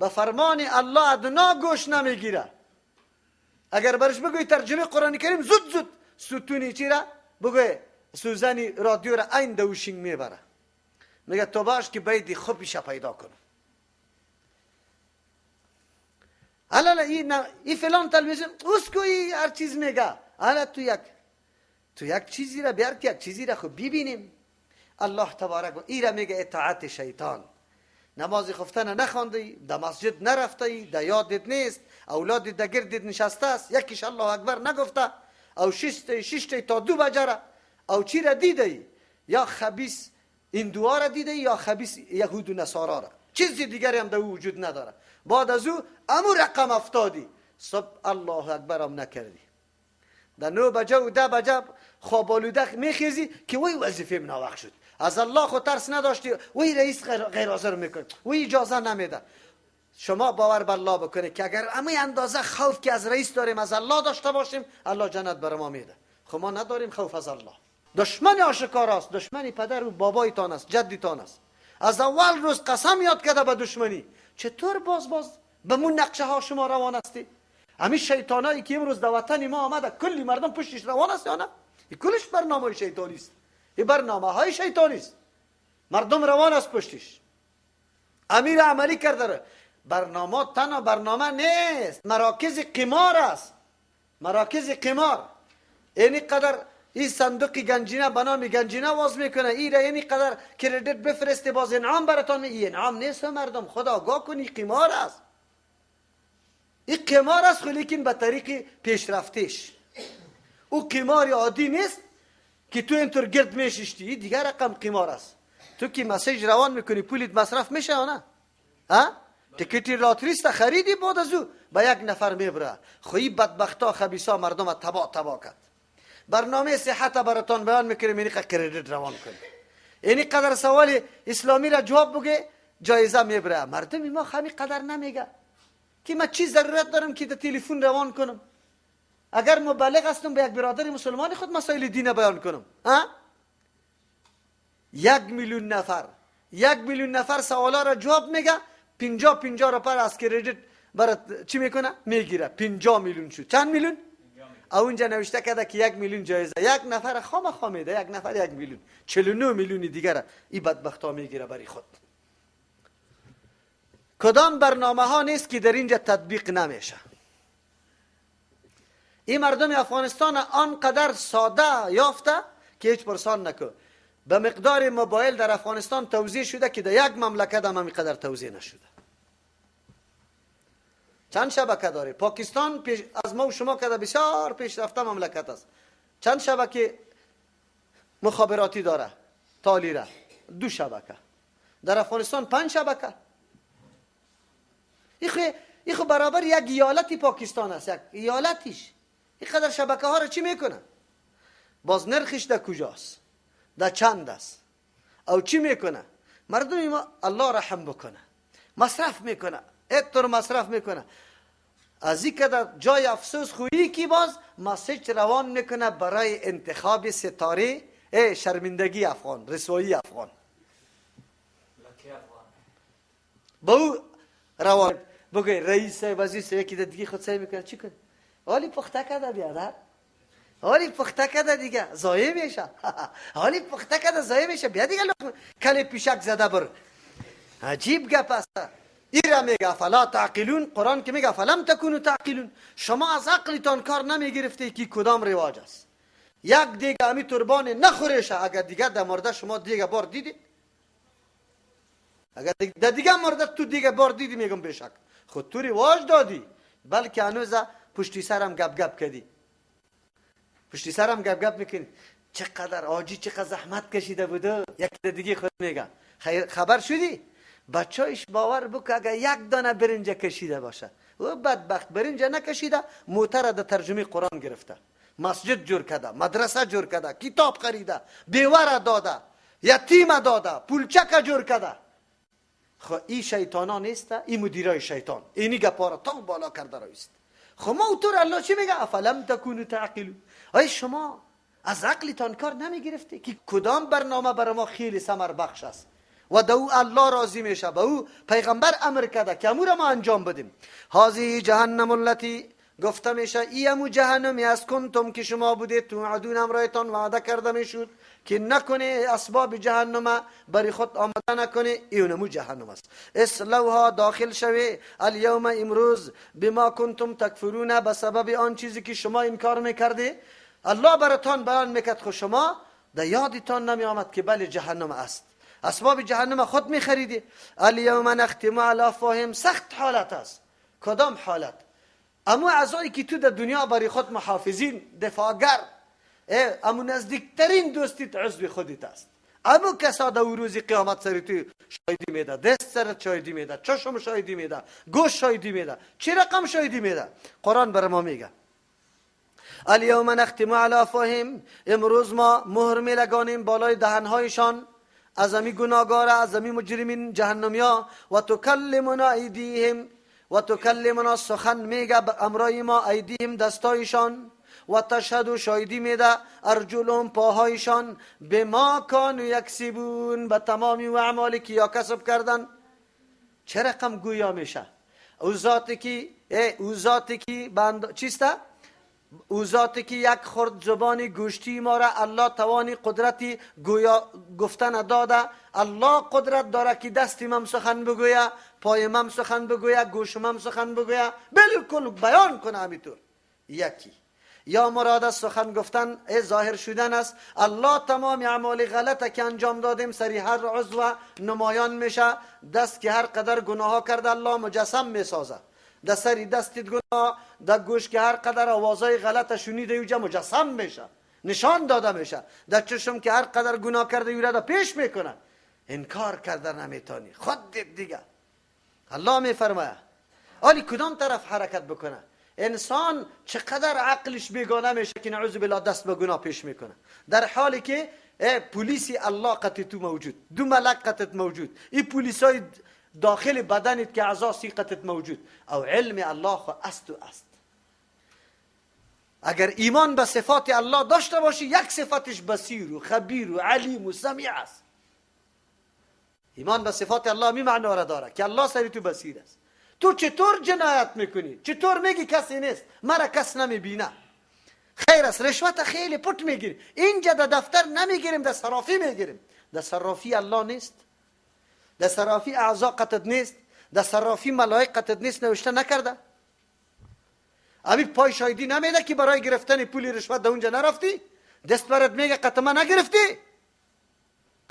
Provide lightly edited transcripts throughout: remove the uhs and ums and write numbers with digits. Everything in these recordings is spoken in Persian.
به فرمان الله ادنا گوش نمیگیره. اگر برش بگوی ترجمه قرآن کریم زود زود ستونی چی را بگوی سوزنی رادیو را این دوشینگ میبره. میگه تو باش که باید خوبیش پیدا کنم. حالا این فلان تلویزیون اسکو ای هر چیز میگه. حالا تو یک چیزی را بیار که یک چیزی را خوب ببینیم. الله تبارک و ای را میگه اطاعت شیطان. نماز خفتن نخواندی، در مسجد نرفتی، در یادت نیست، اولادت در گردت نشسته است، یکیش الله اکبر نگفته، او ششته تا 2 بجره، او چی را دیده؟ یا خبیث هندوها را دیده یا خبیث یهود و نصارا را، چیزی دیگری هم در او وجود نداره. بعد از او امو رقم افتادی، صبح الله اکبر هم نکردی، در 9 بجه و 10 بجه خواب آلوده میخیزی که وی وظیفه من وقت شد. از الله خود ترس نداشتی، وی رئیس غیر حاضر میکنه، وی اجازه نمیده. شما باور به الله بکنید که اگر امی اندازه خوف که از رئیس داریم از الله داشته باشیم، الله جنت بر ما میده. خب ما نداریم خوف از الله. دشمن آشکار است، دشمن پدر و بابایتان است، جدیتان است. از اول روز قسم یاد کرده به دشمنی. چطور باز به مون نقشه ها شما روان هستی؟ همین شیطانایی که امروز در وطن ما آمده کلی مردم پشتش روان است یا نه؟ این کلش برنامه شیطانی است. این برنامه های شیطانی است. مردم روان است پشتش. امیر عملی کرده. برنامه تنها برنامه نیست، مراکز قمار است. مراکز قمار. اینی قدر این صندوق گنجینه به نام گنجینه واز میکنه، این را اینی قدر کردیت بفرسته باز انعام براتون. این انعام نیست مردم، خدا آگاه کنی، قمار است. این قمار است، لیکن به طریق پیشرفتش. او قمار عادی نیست که تو اینطور گرد میششتی، دیگر رقم قمار است. تو که message روان میکنی پولیت مصرف میشه یا نه؟ ها؟ ticket لاتری است خریدی، بعد از او به یک نفر میبره. خو این بدبختا خبیثا مردم تبا کرد. برنامه صحت براتون بیان میکنیم، اینی credit روان کنی، اینی قدر سوال اسلامی را جواب بگه جایزه میبره. مردم ما همین قدر نمیگه که من چی ضرورت دارم که در تلفن روان کنم؟ اگر مبلغ هستم به یک برادر مسلمان خود مسائل دین بیان کنم. ها؟ 1 میلیون نفر، 1 میلیون نفر سوالا را جواب میگه، 50 را پر از credit برات چی میکنه؟ میگیره. 50 میلیون شد. چند میلیون؟ اونجا نوشته کرده که 1 میلیون جایزه، یک نفر خامخا میده، یک نفر 1 میلیون، 49 میلیون دیگر این بدبختا میگیره برای خود. کدام برنامه ها نیست که در اینجا تطبیق نمیشه؟ این مردم افغانستان آنقدر ساده یافته که هیچ پرسان نکو. به مقدار موبایل در افغانستان توزیع شده که در یک مملکت هم اینقدر توزیع نشده. چند شبکه داره؟ پاکستان از ما و شما که بسیار پیشرفته مملکت است. چند شبکه مخابراتی داره؟ تالیره 2 شبکه. در افغانستان 5 شبکه. این خو برابر یک ایالتی پاکستان است، یک ایالتیش. این قدر شبکه ها را چی میکنه؟ باز نرخش در کجاست؟ در چند است؟ او چی میکنه؟ مردم ما الله رحم بکنه، مصرف میکنه، اتر مصرف میکنه. از این که جای افسوس خویی کی باز مسیج روان میکنه برای انتخاب ستاره شرمندگی افغان، رسوایی افغان. با او روان بگوی رئیس وزیر یکی دیگه خود سعی میکنه چی کنه؟ حالی پخته کرده بیادر، حالی پخته کرده دیگه ضایع میشه، حالی پخته کرده ضایع میشه، بیا دیگه کل پیشک زده بر. عجیب گپ است. ایرا میگه فلا تعقلون، قرآن که میگه فلم تکونو تعقلون، شما از عقلتان کار نمیگرفته که کدام رواج است. یک دیگه امی تربان نخورشه، اگر دیگه در مرده شما دیگه بار دیدید، اگر در دیگه مرده تو دیگه بار دیدی میگم بشک خود تو رواج دادی، بلکه هنوز پشتی سرم گپ گپ کردی، پشتی سرم گپ گپ میکنی. چقدر آجی چقدر زحمت کشیده بوده. یک دیگه خود میگه خبر شدی؟ بچه‌اش باور بکن اگر یک دانه برنج کشیده باشه، او بدبخت برنج نکشیده، موتر در ترجمه قرآن گرفته، مسجد جور کرده، مدرسه جور کرده، کتاب خریده، بیوه داده، یتیم داده، پولچک جور کرده. خب این شیطانا نیست، این مدیرای شیطان اینی گپا را تا بالا کرده رویست. خب ما اوتور الله چی میگه؟ افلم تکونوا تعقلون. آیا شما از عقلتان کار نمیگرفته که کدام برنامه برای ما خیلی ثمر بخش است و دو الله راضی میشه، به او پیغمبر امر کرده که امور ما انجام بدیم. هذه جهنم التي گفته میشه ای امو جهنمی از کنتم که شما بودید توعدون، امرایتان وعده کرده میشد که نکنه اسباب جهنم برای خود آماده نکنه، ایونمو جهنم است. اصلوها داخل شوی الیوم امروز بما کنتم تکفرون، به سبب آن چیزی که شما انکار میکردی. الله براتان بیان میکرد، خو شما در یادتان نمی آمد که بله جهنم است، اسباب جهنم خود میخریدی. الیوم نختم علی افواههم، سخت حالت است. کدام حالت؟ امو اعضایی که تو در دنیا برای خود محافظین، دفاعگر، امو نزدیکترین دوستیت عضو خودت است. امو کسا در روز قیامت سر تو شاهدی میده، دست سرت شاهدی میده، چشم شاهدی میده، گوش شاهدی میده، چه رقم شاهدی میده؟ قرآن بر ما میگه الیوم نختم علی افواههم، امروز ما مهر میلگانیم بالای دهنهایشان از امی گناهگار، از امی مجرمین جهنمیا. و تکلمنا ایدیهم، و تکلمنا سخن میگه امرای ما، ایدیهم دستایشان، و تشهد شاهدی میده ارجلهم پاهایشان، به ما کانوا یکسبون، به تمامی و اعمالی که یا کسب کردن. چه رقم گویا میشه؟ او ذاتی که بند چیسته؟ او ذاتی که یک خرد زبان گوشتی ما را الله توانی قدرتی گویا گفتن داده. الله قدرت داره که دستی مم سخن بگویه، پای مم سخن بگویه، گوش مم سخن بگویه، بالکل بیان کنه همینطور. یکی یا مراد از سخن گفتن ظاهر شدن است. الله تمام اعمال غلطه که انجام دادیم سری هر عضو نمایان میشه. دست که هر قدر گناه کرده الله مجسم میسازه، در سری دستت گناه، در گوش که هر قدر آوازهای غلط شنیده اوجا مجسم میشه، نشان داده میشه، در چشم که هر قدر گناه کرده یورا دا پیش میکنه. انکار کرده نمیتونی، خود دیگه. الله میفرمایه آلی کدام طرف حرکت بکنه؟ انسان چقدر عقلش بیگانه میشه که نعوذ بالله دست به گناه پیش میکنه، در حالی که پلیسی الله قطع تو موجود، دو ملک قطعت موجود، این پلیسای داخل بدنت که اعضا سیقتت موجود، او علم الله خو است و است. اگر ایمان به صفات الله داشته باشی، یک صفتش بصیر و خبیر و علیم و سمیع است. ایمان به صفات الله می معنا را داره که الله سری تو بصیر است. تو چطور جنایت میکنی؟ چطور میگی کسی نیست، مرا کس نمیبینه؟ خیر است، رشوت خیلی پت میگیری، اینجا در دفتر نمیگیریم، در صرافی میگیریم. در صرافی الله نیست، در صرافی اعضا قطعت نیست، در صرافی ملائک قطعت نیست، نوشته نکرده. امی پای شاهدی نمیده که برای گرفتن پول رشوت در اونجا نرفتی، دست برات میگه قطعا نگرفتی.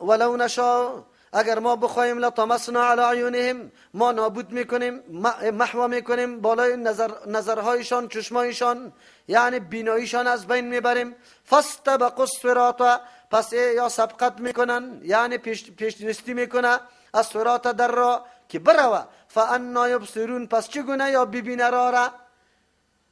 ولو نشاء، اگر ما بخوایم، لطمسنا علی اعینهم، ما نابود میکنیم، محو میکنیم بالای نظرهایشان، چشمایشان، یعنی بیناییشان از بین میبریم. فاستبقوا الصراط، پس یا سبقت میکنن، یعنی پیش میکنه از صراط در را که بروه. فانا یبصرون، پس چگونه یا ببینه را؟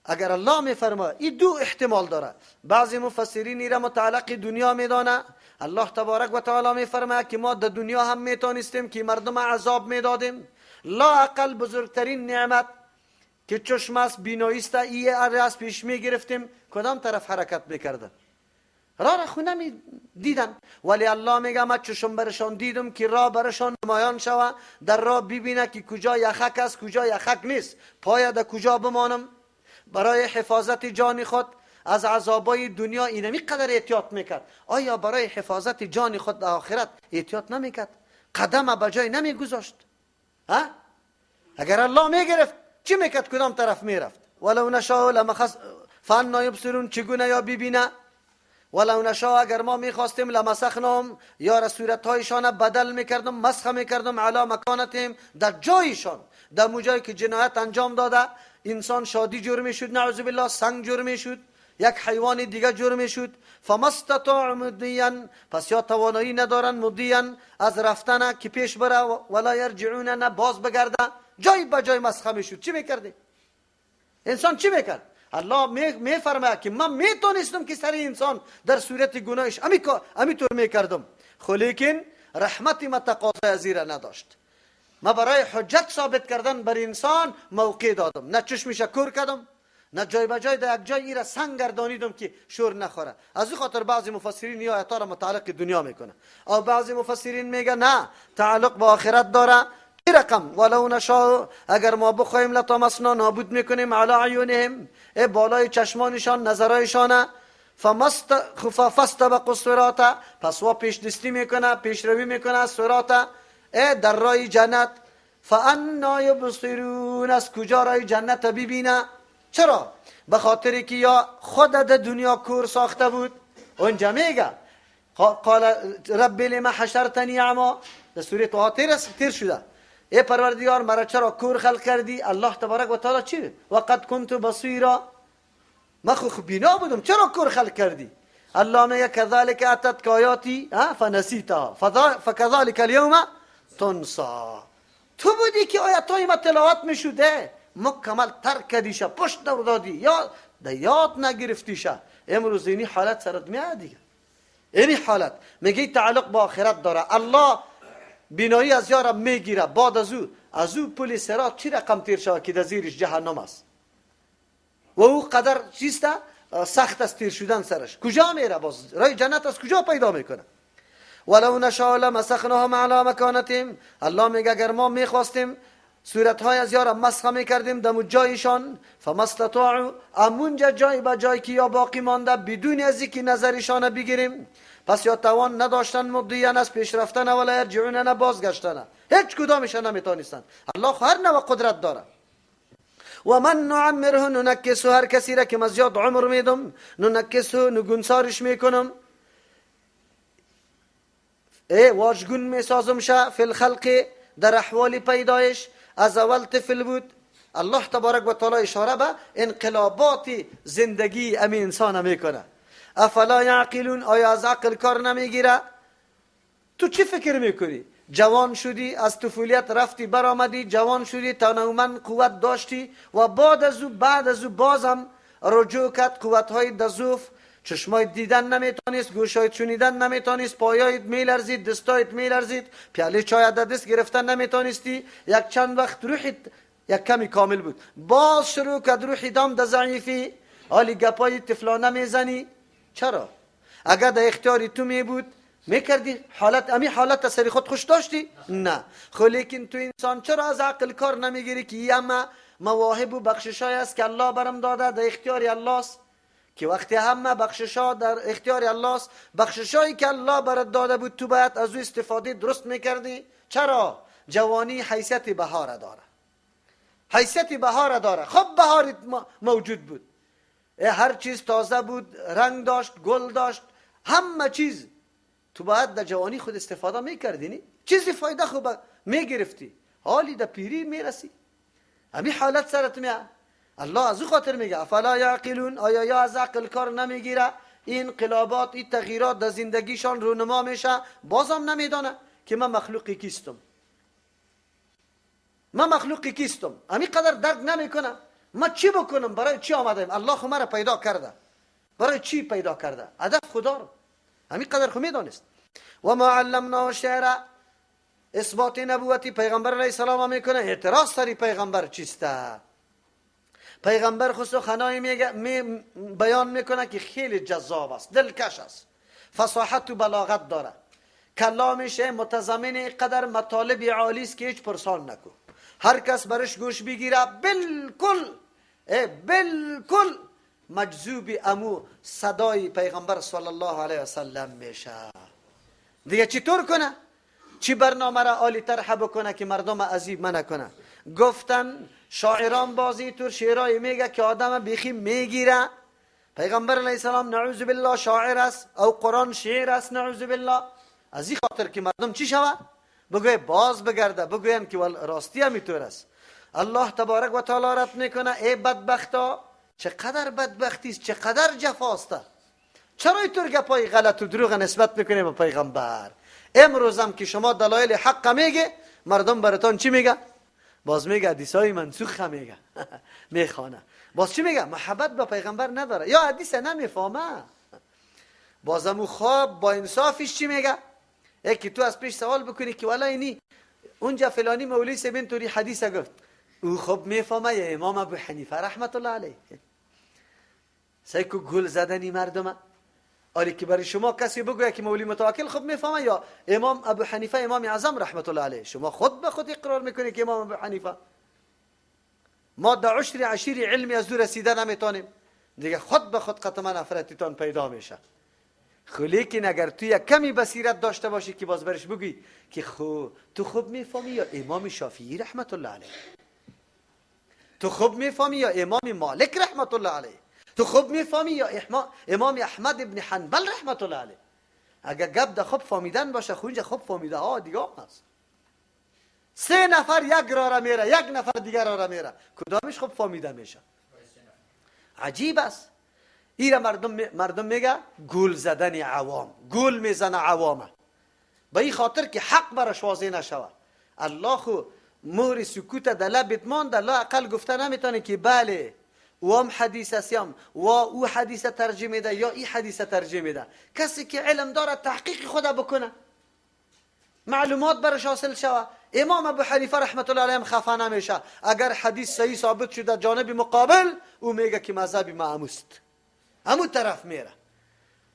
اگر الله میفرماید، این دو احتمال داره. بعضی مفسرین را متعلق دنیا میدانه. الله تبارک و تعالی میفرماید که ما در دنیا هم میتونستیم که مردم عذاب میدادیم. لا اقل بزرگترین نعمت که چشم است، بینایی است، ای از پیش میگرفتیم، کدام طرف حرکت میکردن؟ راه را خونه می دیدن. ولی الله میگه من چشم برشان دیدم که راه برشان نمایان شوه، در راه ببینه که کجا یخک است، کجا یخک نیست، پای در کجا بمانم. برای حفاظت جان خود از عذابای دنیا اینمی قدر احتیاط میکرد. آیا برای حفاظت جان خود در آخرت احتیاط نمیکرد؟ قدم به جای نمیگذاشت؟ ها؟ اگر الله میگرفت چی میکرد؟ کدام طرف میرفت؟ ولو نشاء لمخس فانا یبصرون، چگونه یا ببینه؟ ولو نشاء، اگر ما میخواستیم، لمسخناهم، یا صورتهایشان بدل میکردم، مسخ میکردم، علی مکانتهم، در جایشان، در موجایی که جنایت انجام داده، انسان شادی جور میشد، نعوذ بالله، سنگ جور میشد، یک حیوان دیگه جور میشد. فما استطاعوا مضیا، پس یا توانایی ندارن مضیا از رفتن که پیش بره، ولا یرجعون، نه باز بگرده، جای به جای مسخه میشد. چی میکردی؟ انسان چی میکرد؟ الله میفرماید که من میتونستم که سر انسان در صورت گناهش امی طور میکردم، خو لیکن رحمت ما تقاضای از نداشت. ما برای حجت ثابت کردن بر انسان موقع دادم، نه چشمش کور کردم، نه جای به جای در یک جای ایره سنگ گردانیدم که شور نخوره. از این خاطر بعضی مفسرین یا آیات را متعلق دنیا میکنه، او بعضی مفسرین میگه نه، تعلق به آخرت داره. چی رقم؟ ولو نشاء، اگر ما بخوایم لطمسنا، نابود میکنیم علی عیونهم، ای بالای چشمانشان، نظرایشان. فاستبقوا الصراط، پس وا پیش دستی میکنه، پیشروی میکنه صراط، ای در راه جنت. فانا یبصرون، از کجا راه جنت ببینه؟ چرا؟ به خاطر که یا خود در دنیا کور ساخته بود. اونجا میگه قال رب لما حشرتنی اعما، در سوره طه تیر شده. ای پروردگار مرا چرا کور خلق کردی؟ الله تبارک و تعالی چی؟ وقد كنت بصیرا، من خو بینا بودم، چرا کور خلق کردی؟ الله میگه كذلك اتتك آیاتی فنسیتها فكذلك اليوم تنسا. تو بودی که آیاتای ما تلاوت میشوده، مکمل ترک کردیشه، پشت دور دادی، یا در یاد نگرفتیشه. امروز اینی حالت سرت میاد دیگه. اینی حالت میگه تعلق با آخرت داره. الله بینایی از یارم میگیره، بعد از او پل صراط چی رقم تیر شود که در زیرش جهنم است و او قدر چیست سخت است تیر شدن سرش. کجا میره باز؟ رای جنت از کجا پیدا میکنه؟ ولو نشاء لمسخناهم علی مکانتهم، الله میگه اگر ما میخواستیم صورتهای از یارم مسخ میکردیم دم جایشان، فما استطاعوا، امونجا جای به جای که یا باقی مانده بدون از اینکه نظرشان بگیریم، پس یا توان نداشتن مضیان از پیش رفتن، ولا یرجعون، نه بازگشتن، هیچ کدامشان نمیتونستن. الله هر نوع قدرت داره. و من نعمره ننکسه، هر کسی را که من زیاد عمر میدم، ننکسه، نگونسارش میکنم، ای واژگون میسازم شه فی الخلق، در احوال پیدایش. از اول طفل بود، الله تبارک و تعالی اشاره به انقلابات زندگی امی انسان میکنه. افلا یعقلون، آیا از عقل کار نمیگیره؟ تو چی فکر میکنی؟ جوان شدی، از طفولیت رفتی برآمدی، جوان شدی، تنومن قوت داشتی و بعد از او بازم رجوع کرد، قوتهای دزوف، چشمای دیدن نمیتونست، گوشای شنیدن نمیتونست، پایایت میلرزید، دستایت میلرزید، پیاله چای در دست گرفتن نمیتونستی. یک چند وقت روحت یک کمی کامل بود، باز شروع کرد روحی دام در ضعیفی، حالی گپای طفلانه میزنی. چرا؟ اگر در اختیار تو می بود میکردی حالت امی حالت سری خود خوش داشتی؟ نه. خب لیکن تو انسان چرا از عقل کار نمیگیری که یه مواهب و بخششای است که الله برم داده، در اختیار الله است، که وقتی همه بخششا در اختیار الله است، بخششایی که الله برات داده بود تو باید از او استفاده درست میکردی. چرا؟ جوانی حیثیت بهار داره، حیثیت بهار داره. خب بهار موجود بود، هر چیز تازه بود، رنگ داشت، گل داشت، همه چیز. تو باید در جوانی خود استفاده میکردی، نی؟ چیزی فایده خوب میگرفتی. حالی در پیری میرسی، همین حالت سرت میاد. الله از او خاطر میگه افلا یعقلون، آیا یا از عقل کار نمیگیره؟ این انقلابات، این تغییرات در زندگیشان رونما میشه، بازم نمیدانه که من مخلوقی کیستم، من مخلوقی کیستم. همین قدر درک نمیکنه ما چی بکنم، برای چی آمدیم، الله خو مرا پیدا کرده، برای چی پیدا کرده، هدف خدا رو همین قدر خو میدانست. و ما علمناه الشعر، اثبات نبوتی پیغمبر علیه السلام میکنه. اعتراض سری پیغمبر چیسته؟ پیغمبر خود سخنای میگه، می بیان میکنه که خیلی جذاب است، دلکش است، فصاحت و بلاغت داره، کلامش متضمن قدر مطالب عالی است که هیچ پرسان نکو، هر کس برش گوش بگیره بالکل بالکل مجذوب امو صدای پیغمبر صلی الله علیه وسلم میشه. دیگه چطور کنه؟ چی برنامه را عالی طرح بکنه که مردم عذیب منه کنه؟ گفتن شاعران بازی تور شعرای میگه که آدم بیخی میگیره. پیغمبر علیه السلام نعوذ بالله شاعر است، او قرآن شعر است نعوذ بالله. از این خاطر که مردم چی شوه؟ بگوی باز بگرده، بگوین که راستی هم اینطور است. الله تبارک و تعالی رد میکنه ای بدبختا، چقدر بدبختی است، چقدر جفاست، چرا اینطور گپای غلط و دروغ نسبت میکنه به پیغمبر؟ امروز هم که شما دلایل حق میگه، مردم براتون چی میگه؟ باز میگه حدیثای منسوخ میگه میخوانه. باز چی میگه؟ محبت به پیغمبر نداره یا حدیث نمیفهمه. بازم خواب با انصافش چی میگه؟ یکی تو از پیش سوال بکنی که والا اینی اونجا فلانی مولوی سبین توری حدیث گفت، او خب میفهمه یا امام ابو حنیفه رحمت الله علیه. سیکو گل زدنی مردمه. آلی که برای شما کسی بگوید که مولوی متوکل خوب میفهمه یا امام ابو حنیفه امام اعظم رحمت الله علیه، شما خود به خود اقرار میکنی که امام ابو حنیفه ما در عشر عشیر علمی از دور رسیده نمیتونیم دیگه، خود به خود قطعا نفرتتان پیدا میشه. لیکن اگر تو یک کمی بصیرت داشته باشی که باز برش بگی که خو تو خوب میفهمی یا امام شافعی رحمت الله علیه، تو خوب میفهمی یا امام مالک رحمت الله علیه، تو خوب میفهمی یا امام احمد ابن حنبل رحمت الله علیه. اگر گپ ده خوب فهمیدن باشه، خو اینجا خوب فهمیده ها دیگه هست. سه نفر یک راه را میره، یک نفر دیگر را میره، کدامش خوب فهمیده میشه؟ عجیب است. ایره مردم میگه گول زدن عوام، گول میزنه عوامه به این خاطر که حق براش واضح نشوه. الله خو مهر سکوت در لبت ماند، لا اقل گفته نمیتونه که بله او هم حدیث است و او حدیث ترجمه میده یا این حدیث ترجمه میده. کسی که علم داره تحقیق خدا بکنه، معلومات برش حاصل شوه. امام ابو حنیفه رحمت الله علیه هم خفه نمیشه اگر حدیث صحیح ثابت شده جانب مقابل، او میگه که مذهب ما اموست، همون طرف میره.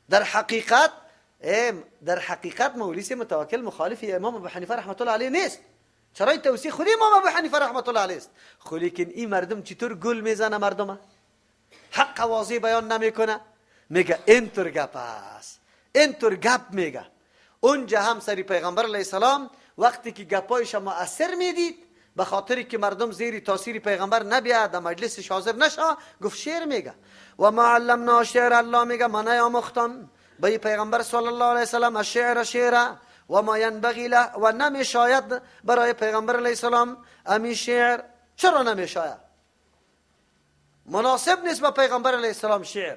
در حقیقت مولوی متوکل مخالف امام ابو حنیفه رحمت الله علیه نیست. چرا این توصیه خود امام ابو حنیفه رحمت الله علیه است؟ خو لیکن این مردم چطور گل میزنه مردمه، حق واضح بیان نمیکنه، میگه اینطور گپ است، اینطور گپ میگه. اونجا هم سری پیغمبر علیه السلام وقتی که گپایش مؤثر میدید، به خاطری که مردم زیر تاثیر پیغمبر نبیاد در مجلسش حاضر نشه، گفت شعر میگه. و ما علمنا شعر، الله میگه من نیاموختم به پیغمبر صلی الله علیه وسلم الشعر شعر و ما ینبغی له، و نمیشاید برای پیغمبر علیه السلام امی شعر. چرا نمیشاید؟ مناسب نیست به پیغمبر علیه السلام شعر.